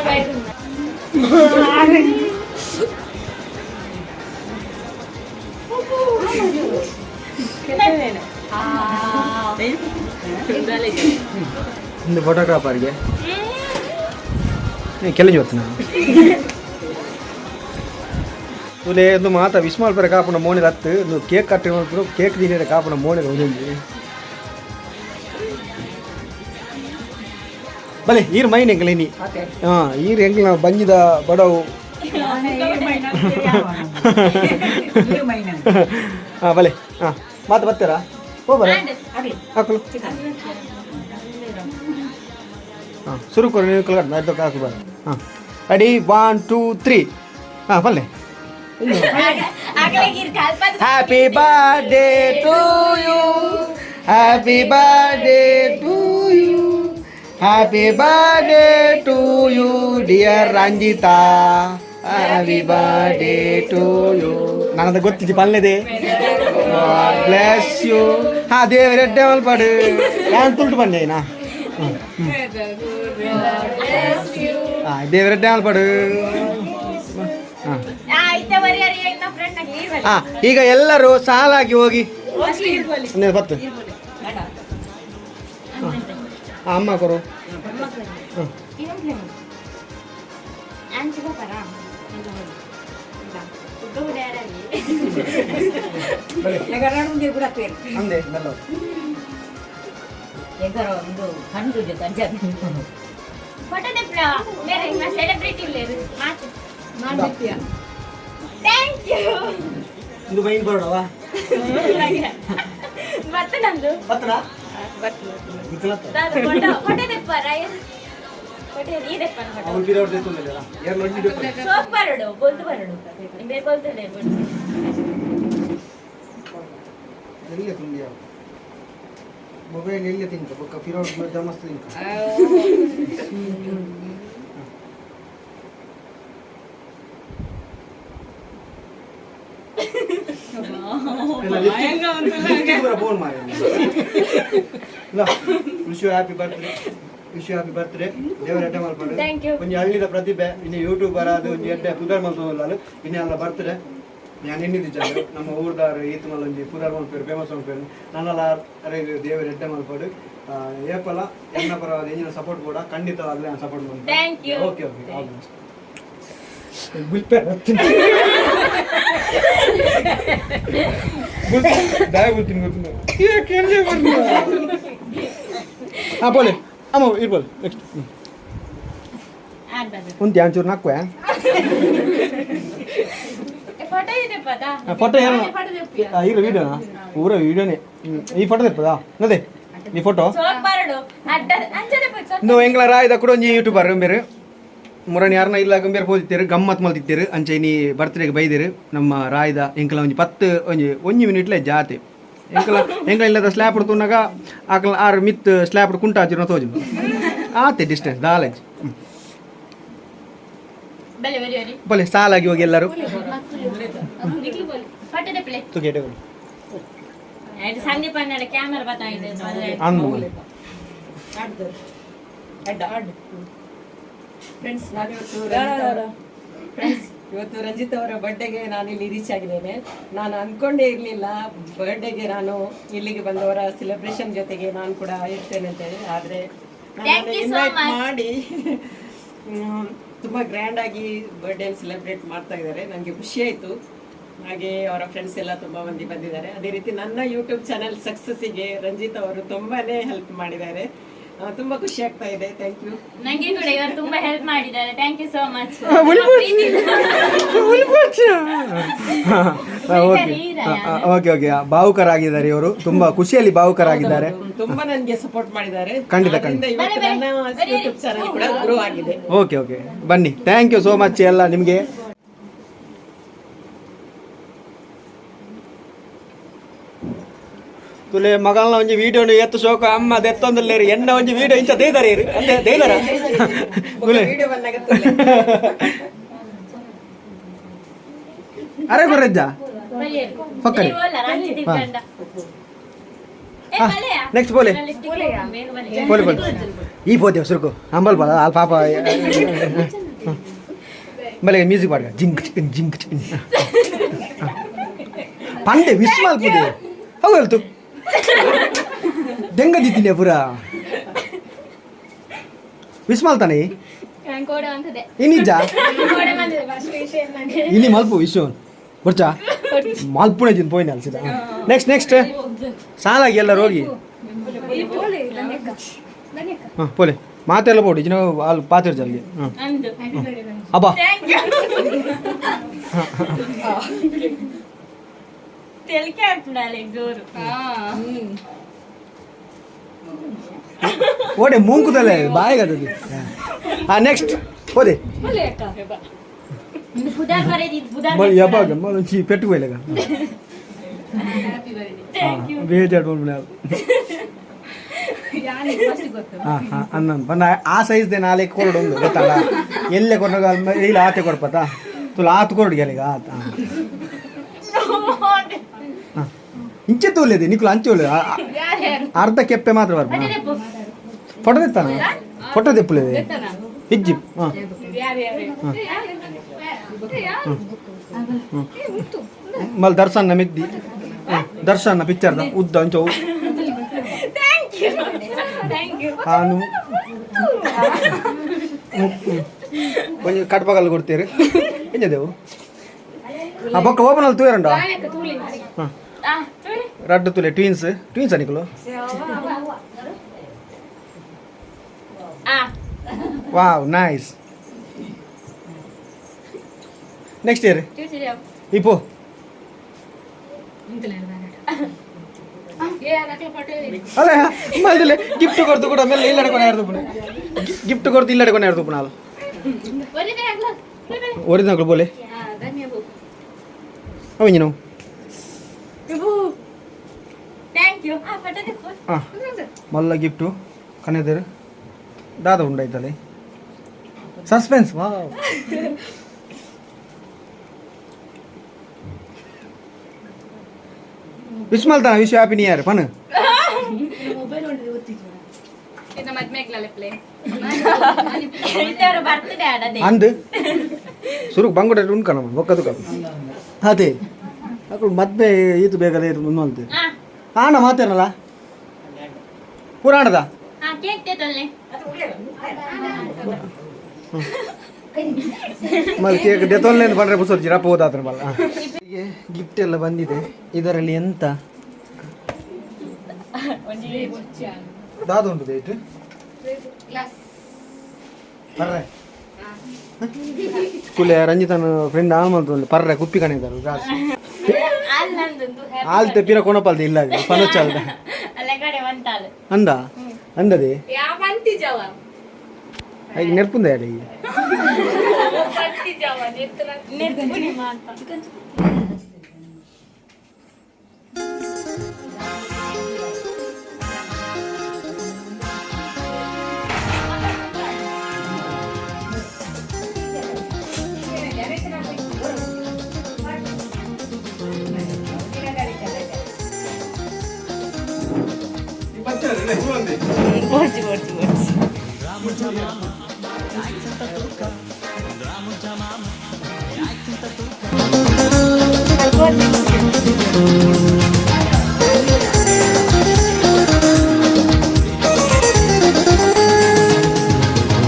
ಒಂದು ಫೋಟೋಗ್ರಾಫರ್ಗೆ ಕೆಲ ಜೊತೆ ತುಲೆ ಒಂದು ಮಾತ ವಿಶ್ ಮಲ್ಪರೆ ಕಾಪುನ ಮೋನಿಲ್ ಹತ್ತು. ಒಂದು ಕೇಕ್ ಕಟ್ ಮಲ್ಪರು, ಕೇಕ್ ತಿನ್ನಿರೆ ಕಾಪುನ ಮೋನಿಲ್ ಒಂದೊಂದು. ಬಲೆ, ಈರ್ ಮೈನ್ ಎಂಕಲ್ ಇನಿ. ಹಾಂ, ಈರ್ ಎಂಕಲ್ ಬಂಜಿದ ಬಡವು. ಹಾಂ, ಬಲೆ. ಹಾಂ, ಮಾತು ಬರ್ತೀರಾ? ಹೋಗ್ಬರ ಹಾಕಲು. ಹಾಂ, ಶುರು ಕೊಡು ನೀವು. ಕಲ್ಕಟ್ ಆಯ್ತು, ಹಾಕು ಬರ. ಹಾಂ, ರೆಡಿ, 1 2 3. ಹಾಂ, ಬಲ್ಲೆ. Happy birthday to you, happy birthday to you, happy birthday to you, dear Ranjitha, happy birthday to you. ನನ್ನದು ಗೊತ್ತಿಜ್ಜಿ ಪಲ್ಲೆದೆ. Bless you. ಹಾಂ, ದೇವರ ಎಡ್ಡೆ ಮಲ್ಪಾಡು. ನಾನು ತುಲ್ಟು ಬಂದೇನಾ? ಹಾಂ, ದೇವರ ಎಡ್ಡೆ ಮಲ್ಪಾಡು. ಹಾಂ. ಹಾಂ, ಈಗ ಎಲ್ಲರೂ ಸಾಲಾಗಿ ಹೋಗಿ ಬತ್ತು. ಅಮ್ಮ ಕೊರು. ಅಂದೆ ಮೆಲ್ಲ. ಒಂದು ಜೊತೆ. Photo celebrity. Thank you. ಇದು ಮೈನ್ ಬರೋಣವಾ? ಮತ್ತೆ ನಂದು. ಬತ್ತನಾ? ಫೋಟೋ ಫೋಟೋ ತೆಪ್ಪ ರಾಯರ್, ಫೋಟೋ ಈ ತೆಪ್ಪನ ಫೋಟೋ. ಅವನು ಬಿರೋಡ್ ದೇತುಂದಿಲ್ಲ ಏರ್ ಲೊಂಜಿ. ಸೋಪ್ ಬರಡು, ಬೊಲ್ದು ಬರಡು, ಬೇರೆ ಬೊಲ್ತದೆ ಬೊಲ್ದು. ಎಲ್ಲಿ ತುಂಬಿಯ ಮೊಬೈಲ್ ಎಲ್ಲಿ ತಿಂತ ಬೊಕ್ಕ ಫಿರೋಡ್ ಮಸ್ತ್ ತಿಂತ. ಫೋನ್ ಮಾಡಿ. Wish you happy birthday, wish you happy birthday. ದೇವರ ಎಡ್ಡೆ ಮಲ್ಪಡು. Thank you. ಒಂಜಿ ಹಳ್ಳಿದ ಪ್ರತಿಭೆ ಇನ್ನು ಯೂಟ್ಯೂಬರ್ ಅದು ಒಂಜಿ ಎಡ್ಡೆ ಪುದರ್ ಮಲ್ತೊಂದುಲ್ಲಾಲು. ಇನ್ನು ಅಲ್ಲ ಬರ್ತ್ಡೇ ഞാൻ ಎಣ್ಣಿದ್ದೆ ನಮ್ಮ ಊರ್ದಾರು ಈತ್ ಮಲ್ಲ ಒಂಜಿ ಪುದರ್ ಮಲ್ಪೇರು, ಫೇಮಸ್ ಮಲ್ಪೇರು. ನನ್ನಲ ಅರೆಗ್ ದೇವರ ಎಡ್ಡೆ ಮಲ್ಪಡು. ಏಪಲ ಎನ್ನ ಪರವಾದ ಎಂಜಿನ ಸಪೋರ್ಟ್ ಕೂಡ ಖಂಡಿತವಾಗ್ಲೂ ನಾನು ಸಪೋರ್ಟ್ ಮಾಡ್ತೀನಿ. Thank you. Okay okay, all the best. ಗುಲ್ಪೆ ದಾಯ ಗುಲ್ತೀನಿ ಗೊತ್ತಿಲ್ಲ. ಹಾಂ, ಬೋಲೆ ಅಮ್ಮ, ಇರ್ಬೋದು. ನೆಕ್ಸ್ಟ್. ಉಂತಿ ಒಂಚೂರು ನಾಕ್ವೆ. ಫೋಟೋ ಇದೆ ಪದ. ಫೋಟೋ ಏನು ಈಗ ವೀಡಿಯೋನಾ? ಪೂರ ವೀಡಿಯೋನೇ. ಈ ಫೋಟೋ ಇರ್ತದಾ? ಅದೇ ಈ ಫೋಟೋ. ಸೋಪ್ ಬರಡು ಅಡ್ಡ ಅಂಚನೆ ಪೋಯ್. ಇನ್ನು ಎಂಗ್ಲ ರಾಯ್ದ ಕೂಡ ಒಂಜಿ ಯೂಟ್ಯೂಬರ್ ಬೇರೆ ಮುರಣಿ ಯಾರನ್ನ ಇಲ್ಲ ಗಂಬೀರ ಪೋದಿತ್ತೇರು, ಗಮ್ಮತ್ ಮಲ್ತಿತ್ತೇರು. ಅಂಚೆ ಇನಿ ಬರ್ತ್ಡೇಗೆ ಬೈದೇರು ನಮ್ಮ ರಾಯ್ದ. ಎಂಕಲ ಒಂಜಿ ಪತ್ತು ಒಂಜಿ ಒಂಜಿ ಮಿನಿಟ್ಲೆ ಜಾತೆ. ಎಂಕಲ ಎಂಕಲ ಇಲ್ಲದ ಸ್ಲ್ಯಾಪ್ ತುನ್ನಾಗ ಆಕಲ ಆರು ಮಿತ್ ಸ್ಲ್ಯಾಪ್ ಕುಂಟ ಹಾಚಿರೋ ತೋಜು ಆತೆ ಡಿಸ್ಟೆನ್ಸ್ ದಾಲೇಜ್. ಬಲೆ ಬರಿ ಬರಿ. ಬಲೆ, ಸಾಲಾಗಿ ಹೋಗಿ ಎಲ್ಲರೂ. ಫೋಟೋ ತೆಪ್ಪಲೆ. ತುಗೇಟೆ. ಇದು ಸಂದೀಪ್ ಅಣ್ಣ ಕ್ಯಾಮರಾ ಬರ್ತಾ ಇದೆ. ಅಂದು. ಫ್ರೆಂಡ್ಸ್, ನಾನಿವತ್ತು ಫ್ರೆಂಡ್ಸ್ ಇವತ್ತು ರಂಜಿತ್ ಅವರ ಬರ್ಡೇಗೆ ನಾನು ಇಲ್ಲಿ ರೀಚ್ ಆಗಿದ್ದೇನೆ. ನಾನು ಅಂದ್ಕೊಂಡೇ ಇರಲಿಲ್ಲ ಬರ್ಡೇಗೆ ನಾನು ಇಲ್ಲಿಗೆ ಬಂದವರ ಸೆಲೆಬ್ರೇಷನ್ ಜೊತೆಗೆ ನಾನು ಕೂಡ ಇರ್ತೇನೆ ಅಂತೇಳಿ. ಆದರೆ Thank you so invite much. ಮಾಡಿ ತುಂಬ ಗ್ರ್ಯಾಂಡ್ ಆಗಿ ಬರ್ಡೇ ಸೆಲೆಬ್ರೇಟ್ ಮಾಡ್ತಾ ಇದ್ದಾರೆ. ನನಗೆ ಖುಷಿ ಆಯಿತು. ಹಾಗೆ ಅವರ ಫ್ರೆಂಡ್ಸ್ ಎಲ್ಲ ತುಂಬ ಮಂದಿ ಬಂದಿದ್ದಾರೆ. ಅದೇ ರೀತಿ ನನ್ನ ಯೂಟ್ಯೂಬ್ ಚಾನೆಲ್ ಸಕ್ಸಸ್ಸಿಗೆ ರಂಜಿತ್ ಅವರು ತುಂಬಾನೇ ಹೆಲ್ಪ್ ಮಾಡಿದ್ದಾರೆ. ತುಂಬ ಖುಷಿ ಆಗ್ತಾ ಇದೆ. Thank you. ನಂಗೆ ಕೂಡ ಇವರು ತುಂಬಾ ಹೆಲ್ಪ್ ಮಾಡಿದ್ದಾರೆ. Thank you so much. Okay okay okay, ಭಾವುಕರಾಗಿದ್ದಾರೆ ಇವರು. ತುಂಬಾ ಖುಷಿಯಲ್ಲಿ ಭಾವುಕರಾಗಿದ್ದಾರೆ. ತುಂಬಾ ನನಗೆ ಸಪೋರ್ಟ್ ಮಾಡಿದ್ದಾರೆ. ಖಂಡಿತ, ಆದ್ರಿಂದ ಇವತ್ತು ನನ್ನ ಯೂಟ್ಯೂಬ್ ಚಾನೆಲ್ ಕೂಡ ಗ್ರೋ ಆಗಿದೆ. ಓಕೆ ಓಕೆ, ಬನ್ನಿ. Thank you so much ಎಲ್ಲ ನಿಮಗೆ. ತುಲೆ ಮಗಲ್ನ ಒಂಜಿ ವಿಡಿಯೋ ಎತ್ತು ಶೋಕ ಅಮ್ಮ ದೆತ್ತೊಂದುಲ್ಲೇರು ಎನ್ನ ಒಂಜಿ ವಿಡಿಯೋ ಇಂಚ ದೇದಾರ ಅಂದೆ ದೇದಾರ ತುಲೆ. ವಿಡಿಯೋ ಬಂದಾಗ ತುಲೆ. ಅರೆ ಗುರ್ರೆಜ್ಜ ಪಕ್ಕನೆ. ನೆಕ್ಸ್ಟ್ ಬೋಲೆ. ಪೋಲೆ ಪೋಲೆ ಈ ಪೋತೆ ಸುರುಕು ಅಂಬಲ್ ಬಾಲ ಅಲ್ ಪಾಪ ಬಲೆ ಮ್ಯೂಸಿಕ್ ಪಾಡ್ಗ ಜಿಂಕ್ ಚಿಕನ್ ಜಿಂಕ್ ಚಿಕನ್ ಪಂಡೆ ವಿಶ್ ಮಲ್ಪುದೆ ಅವು ಹೇಳ್ತು ದೆಂಗ ದಿತ್ತಿನ ಪೂರ ವಿಶ್ ಮಲ್ತಾನೆ ಇನ್ನಿಜ್ಜ ಇನಿ ಮಲ್ಪು ವಿಶ್ ಬರ್ಚಾ ಮಲ್ಪುಣೆ ಜಿನ್ ಪೋಯಿನ ಅಲ್ಸಿದ. ನೆಕ್ಸ್ಟ್ ನೆಕ್ಸ್ಟ್ ಸಾಲಾಗಿ ಎಲ್ಲರೂ ಹೋಗಿ. ಹಾಂ ಪೋಲೆ ಮಾತೆಲ್ಲ ಬೋಡು ಇಜಿನ ಅಲ್ಲಿ ಪಾತಿರ್ ಜಲ್ಗೆ. ಹಾಂ ಅಬ್ಬಾ. ತೆಲಿಕೆ ಆಗ್ಬಿಡಲ್ಲ ಜೋರು. ಓಡೆ ಮೂಂಕುದಲ್ಲೇ ಬಾಯಿಗೆ ಅದು. ಹಾಂ ನೆಕ್ಸ್ಟ್ ಹೋದೆ. ಬುಧಾರ್ ಬರೇದಿ ಬುಧಾರ್. ಮಳಿ ಯಾವಾಗ ಮಳಿ ಪೆಟ್ಟು ಹೋಯ್ಲಾಗ ಬೇಜಾರು. ಹಾಂ ಹಾಂ ಅನ್ನ ಬನ್ನ ಆ ಸೈಜ್ they ನಾಳೆ ಕೊರಡು ಒಂದು ಗೊತ್ತಲ್ಲ ಎಲ್ಲೇ ಕೊಟ್ಟಾಗ ಇಲ್ಲ ಆತೆ ಕೊಡ್ಪತಾ ತುಲ ಆತು ಕೊರಡು ಗೆಲಿಗ ಆತ. ಹಾಂ ಇಂಚೆ ತೋಲೇದೆ ನಿಕ್ಲು ಅಂಚೆ ಒಳ್ಳೆ ಅರ್ಧ ಕೆಪ್ಪೆ ಮಾತ್ರ ಬರ್ಪ. ಫೋಟೋ ತೆತ್ತಾನ ಫೋಟೋ ತೆಪ್ಪುಲೇದೆ ಇಜ್ಜಿ. ಹಾಂ ಮಲ್ ದರ್ಶನ ಮಿದ್ದಿ ದರ್ಶನ ಪಿಕ್ಚರ್ದ ಉದ್ದ ಅಂಚ. Thank you, thank you. ಹಾನು ಒಂಜಿ ಕಟ್ಪಗಲ್ ಕೊಡ್ತೀರಿ ಎಂಜದೇವು ಆ ಬೊಕ್ಕ ಓಪನ್ ಅಲ್ಲಿ ತೂಯರಂಡ. ಹಾಂ ರಡ್ಡು ತುಲೆ ಟ್ವೀನ್ಸ್ ಟ್ವೀನ್ಸ್ ಅನಿಕಲು. Wow nice. ನೆಕ್ಸ್ಟ್ ಇಯರ್ ಇಪೋ. ಅಲ್ಲ ಮಲ್ದಿಲ್ಲ ಗಿಫ್ಟ್ ಕೊಡ್ತು ಕೂಡ ಮೇಲೆ ಇಲ್ಲ ಕೊನೆ ಯಾರ್ದು ಗಿಫ್ಟ್ ಕೊಡ್ತು ಇಲ್ಲ ಕೊನೆ ಯಾರ್ದು ಪುನಾಲ್ ಒರಿಜಿನಲ್ ಬೋಲೆ ಅವ. Thank you. ಹಾಂ ಮಲ್ಲ ಗಿಫ್ಟು ಕನೆದರು ದಾದ ಉಂಡಾಯ್ತಲೆ ಸಸ್ಪೆನ್ಸ್. ವಾವ್ ವಿಶ್ ಮಲ್ತಾನ ವಿಶ್ ಹ್ಯಾಪಿ ನ್ಯೂ ಇಯರ್ ಪನ್. ಬರ್ತಡೆ ಆಡದೆ. ಅಂದ್ ಸುರುಕ್ ಬಂಗುಡೆ ಉಂಡ್ಕಣ ಬೊಕ್ಕದು ಅದೇ ಅಕುಲು ಮದ್ಮೆ ಈತು ಬೇಗಲೆ ಈತು ಮುಂದೆ ಆಣ ಮಾತೇನಲ್ಲ ಪುರಾಣದ. ಕೇಕ್ ತೇತೊಲ್ಲೆ. ಮಲ್ ಕೇಕ್ ದೆತೊಲ್ಲೆ ಪಂಡ್ರೆ ಪುಸರ್ ಜಿರಪ್ಪ ಹೋದಾತ್ರ ಬಲ್ಲ. ಗಿಫ್ಟ್ ಎಲ್ಲ ಬಂದಿದೆ. ಇದರಲ್ಲಿ ಎಂತ ದಾದ ಉಂಟು ಡೇಟ್ ಪರ್ರೆ ಕುಲೆ ರಂಜಿತನ ಫ್ರೆಂಡ್ ಆನ್ ಮಂತು ಪರ್ರೆ ಕುಪ್ಪಿ ಕಣಿದಾರು ಗ್ಲಾಸ್ ಆಲ್ತೆ ಪಿರ ಕೊನಪಲ್ದೆ ಇಲ್ಲ ಪನೊಚ್ಚಾಲ್ದ. ಅಂದ ಅಂದದೆ ಐಕ್ ನೆರ್ಪುಂದ ಯಾರು.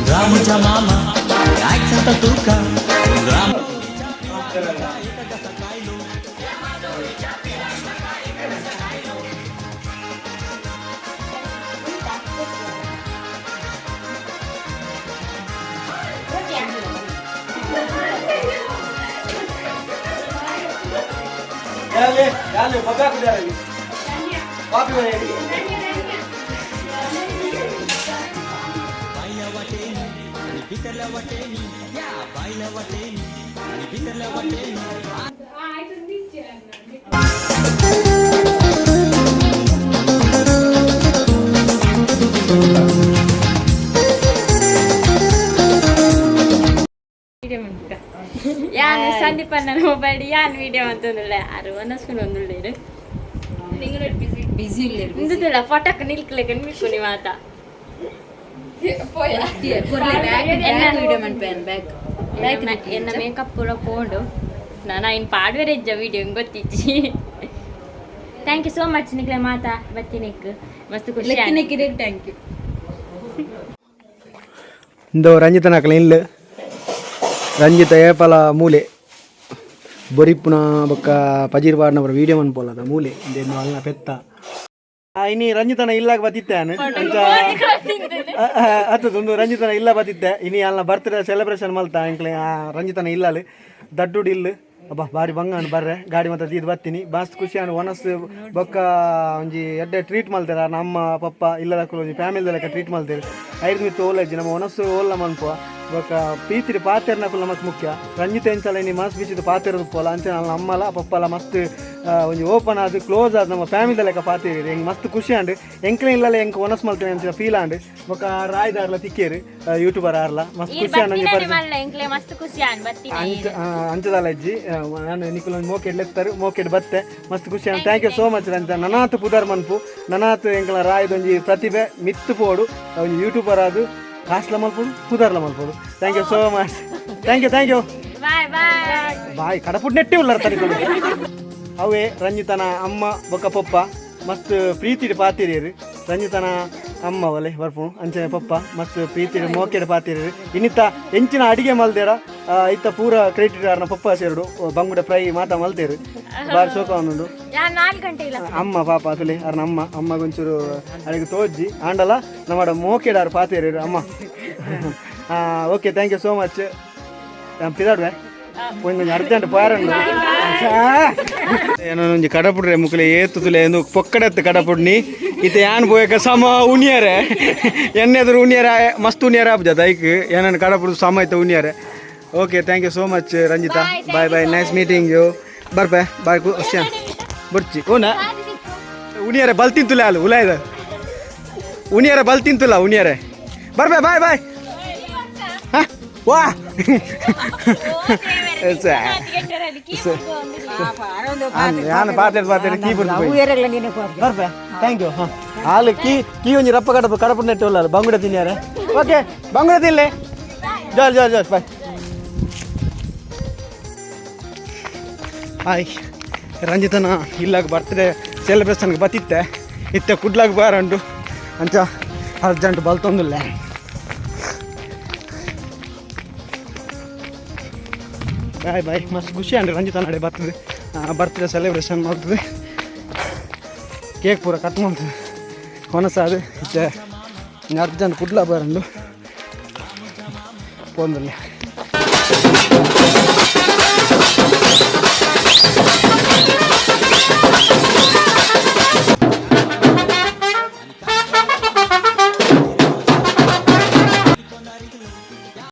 रामूच्या मामा काय सांगता तुका राम. बायल्या वाटेनी आणि भितरल्या वाटेनी या बायल्या वाटेनी आणि भितरल्या वाटेनी. ಯಾನ್ ಸಂದೀಪ್ ಅಣ್ಣನ ಮೊಬೈಲ್ ಯಾನ್ ವಿಡಿಯೋ ಅಂತಂದುಳ್ಳೆ ಅರು ಒನಸ್ಕೊಂಡು ಒಂದುಳ್ಳೇರು. ಬಿಸಿ ಇಲ್ಲೇರು. ಇಂದುದಿಲ್ಲ ಫಟಕ್ ನಿಲ್ಕಲೆಕ ನಿಲ್ಕುನಿ ಮಾತ. ಬ್ಯಾಕ್ ವಿಡಿಯೋ ಮನ್ಪೇನ್ ಬ್ಯಾಕ್ ಬ್ಯಾಕ್. ಎನ್ನ ಮೇಕಪ್ ಪೂರ ಪೋಂಡು. ನಾನು ಇನ್ ಪಾಡ್ವೇರೆ ಇಜ್ಜ ವಿಡಿಯೋ ಗೊತ್ತಿಜ್ಜಿ. Thank you so much ನಿಕ್ಲೆ ಮಾತಾ ಬತ್ತಿನಿಕ್ ಮಸ್ತ್ ಖುಷಿ ಆಂಡ್. ಲೆಕ್ಕನೆಕ್ಕಿದೆ, thank you. ಇಂದು ರಂಜಿತನ ಇಲ್ಲ. ರಂಜಿತ ಏಪಲ ಮೂಲೆ ಬೊರಿಪುನ ಬೊಕ್ಕ ಪಜೀರ್ ಬಾಡ್ನವರ ವೀಡಿಯೋ ಮನ್ಪೋಲದ ಮೂಲೆ ಇಂದೇನು ಅಲ್ನ ಪೆತ್ತ. ಇನಿ ರಂಜಿತನ ಇಲ್ಲಾಗ ಬತ್ತಿತ್ತೆ ನಾನು. ಅತ್ತದೊಂದು ರಂಜಿತನ ಇಲ್ಲ ಬತ್ತಿತ್ತೆ. ಇನಿ ಅಲ್ನ ಬರ್ತ್ಡೇ ಸೆಲೆಬ್ರೇಷನ್ ಮಲ್ತ ಎಂಕ್ಲೆ ರಂಜಿತನ ಇಲ್ಲಲ್ಲಿ ದಡ್ಡುಡು ಇಲ್ಲು. ಅಬ್ಬಾ, ಬಾರಿ ಬಂಗಾನು ಬರ್ರೆ. ಗಾಡಿ ಮತ್ತೆ ಇದು ಬತ್ತೀನಿ. ಬಾಸ್ ಖುಷಿ ಆಂಡ್ ಒನಸ್ ಬೊಕ್ಕ ಒಂಜಿ ಎಡ್ಡೆ ಟ್ರೀಟ್ ಮಲ್ತೇರ. ನಮ್ಮ ಪಪ್ಪ ಇಲ್ಲದಕ್ಕೂ ಒಂಜಿ ಫ್ಯಾಮಿಲಿ ಲೆಕ್ಕ ಟ್ರೀಟ್ ಮಲ್ತೇವೆ. ಐದು ಮಿತ್ತು ಓಲಜ್ಜಿ ನಮ್ಮ ಒನಸ್ಸು ಓಲ್ಲ ಮನ್ಪುವ. ಬೊಕ್ಕ ಪ್ರೀತಿಡ್ ಪಾತೆರ್ನಕುಲು ನಮಕ್ ಮುಖ್ಯ. ರಂಜಿತ ಎಂಚಲ ಇನಿ ಮನಸ್ಸು ಬಿಚ್ಚಿದ ಪಾತೆರದ ಪೋಲ ಅಂಚೆ ನನ್ನ ಅಮ್ಮಲ ಪಪ್ಪಲ ಮಸ್ತ್ ಒಂಜಿ ಓಪನ್ ಆದ್ ಕ್ಲೋಸ್ ಆದ್ ನಮ್ಮ ಫ್ಯಾಮಿಲಿ ಲೆಕ್ಕ ಪಾತೆರಿ. ಎಂಕ್ ಮಸ್ತ್ ಖುಷಿ ಆಂಡ್. ಎಂಕ್ಲೆ ಇಲ್ಲಲ್ಲ ಎಂಕ್ ಒನಸ್ ಮಲ್ತೇವೆ ಅಂಚಿನ ಫೀಲ್ ಆಂಡ್. ಬೊಕ್ಕ ರಾಯ್ದಾರ್ಲ ತಿಕ್ಕೇರು, ಯೂಟ್ಯೂಬರ್ ಆರ್ಲ ಮಸ್ತ್ ಈರ್ ಖುಷಿ ಆಂಡ್ ಒಂಜಿ ಬತ್ತಿನನೆ ಪರಿಚಯ. ಮಲ್ಲ ಎಂಕ್ಲೆ ಮಸ್ತ್ ಖುಷಿ ಆಂಡ್ ಬತ್ತಿನ. ಅಂಚ ಅಂಚದಲ್ಲ ಅಜ್ಜಿ. ನಾನು ನಿಕುಲ್ ಮೋಕೆಡ್ ಲೆತ್ತಾರೆ, ಮೋಕೆಡ್ ಬತ್ತೆ. ಮಸ್ತ್ ಖುಷಿ ಆಂಡ್. Thank you so much Ranjita. ನನಾತ್ ಪುದರ್ ಮನ್ಪು, ನನಾತ್ ಎಂಕಲ ರಾಯ್ದೊಂಜಿ ಪ್ರತಿಭೆ ಮಿತ್ತು ಪೋಡು. ಒಂಜಿ ಯೂಟ್ಯೂಬರ್ ಆದು ಕಾಸ್ಲ ಮಲ್ಪೋಡು, ಪುದರ್ಲ ಮಲ್ಪೋಡು. Thank you so much, thank you, thank you. Bye bye. Bye. ಕಡಪುಡ್ ನೆಟ್ಟಿ ಉಲ್ಲರ್ ತನಿಕೊಂಡು. ಅವೇ ರಂಜಿತನ ಅಮ್ಮ ಬೊಕ್ಕ ಪಪ್ಪ. ಮಸ್ತ್ ಪ್ರೀತಿಡ್ ಪಾತಿರಿಯರು. ರಂಜಿತನ ಅಮ್ಮ ಒಲೆ ಬರ್ಪುನು. ಅಂಚನೆ ಪಪ್ಪ ಮಸ್ತ್ ಪ್ರೀತಿಡ್ ಮೋಕೆಡ್ ಪಾತಿರಿಯರು. ಇನ್ನಿತ್ತ ಎಂಚಿನ ಅಡಿಗೆ ಮಲ್ದೇರ, ಇತ್ತ ಪೂರ ಕ್ರೆಡಿಟ್ ಆರ್ನ ಪಪ್ಪ ಸೇರುಡು. ಬಂಗುಡೆ ಫ್ರೈ ಮಾತ ಮಲ್ತೇರು, ಬಾರಿ ಶೋಕ ಉಂಡು. ಯಾನ್ 4 ಗಂಟೆ ಇಲ್ಲ. ಅಮ್ಮ ಪಾಪ ಅತುಲೆ ಅರ್ನ ಅಮ್ಮ. ಅಮ್ಮಗೊಂಚೂರು ಅಡಿಗೆ ತೋಜ್ಜಿ ಆಂಡಲ ನಮ್ಮಡ ಮೋಕೆಡಾರ್ ಪಾತಿರಿಯರು ಅಮ್ಮ. Okay, thank you so much. ಪಿದಾಡುವೆ, ಒಂಜಿ ಅರ್ಜೆಂಟ್ ಪಾರಂಡು ಏನೋ ಒಂಜಿ ಕಡಪುಡ್ರೆ ಮುಕ್ಲೆ ಏತು ತುಲೆ ಎಂದು ಪೊಕ್ಕಡೆತ್ತು ಕಡಪುಡ್ನಿ. ಇತ್ತೆ ಯಾನ್ ಬೋಯಕ ಸಮ ಉನಿಯರೆ ಎಣ್ಣೆದ್ರು ಉನಿಯರೆ ಮಸ್ತ್ ಉನಿಯರೆ ಆಪುಜ ದೈಕ್ ಏನನ್ನು ಕಡಪುಡು ಸಮ ಇತ್ತ ಉನಿಯರೆ. Okay, thank you so much Ranjita. Bye bye, nice meeting you. ಬರ್ಪೆ ಬಾಯ್. ಬುಡ್ಚಿ ಓನ ಉನಿಯರೆ ಬಲ್ ತಿಂತುಲೆ ಅಲ್ಲ ಉಲಾಯ್ದ ಉನಿಯರೆ ಬಲ್ ತಿಂತುಲ್ಲ ಉನಿಯರೆ. ಬರ್ಬೆ, ಬಾಯ್ ಬಾಯ್. ಹಾ ವಾ. ಯಾನ್ ಪಾತೆ ಪಾತೆ ಕೀ ಅವು ಬರ್ಬೆ, thank you. ಹಾಂ, ಹಾಲು ಕೀ ಕೀ ಒಂಜಿ ರಪ್ಪ ಕಡಪು ಕಡಪು ನೆಟ್ಟು ಉಳ್ಳಾರು. ಬಂಗುಡೆ ತಿನ್ಯಾರೆ. ಓಕೆ, ಬಂಗುಡೆ ತಿನ್ಲೆ. ಜೋರ್ ಜೋರ್ ಜೋರ್. Bye hi. ರಂಜಿತನ ಇಲ್ಲಾಗ ಬರ್ತ್ಡೇ ಸೆಲೆಬ್ರೇಷನ್ಗೆ ಬತ್ತಿತ್ತೆ. ಇತ್ತೆ ಕುಡ್ಲಾಗ ಬಾರಂಡು. ಅಂಚ ಅರ್ಜೆಂಟ್ ಬಲ್ತೊಂದಿಲ್ಲ. Boy boy. ಮಸ್ತ್ ಖುಷಿ ಅಂಡ್ರಿ ರಂಜಿತ ನಡೆ ಬರ್ತದೆ. ಬರ್ತ್ಡೇ ಸೆಲೆಬ್ರೇಷನ್ ಮಾಡ್ತದೆ. ಕೇಕ್ ಪೂರ ಕಟ್ ಮಾಡ್ತದೆ. ಕೊನಸಾದು ಇತ್ತೆ ಅರ್ಜೆಂಟ್ ಕುಡ್ಲ ಬಾರಂಡು ಪೋಂದಲ್ಲಿ.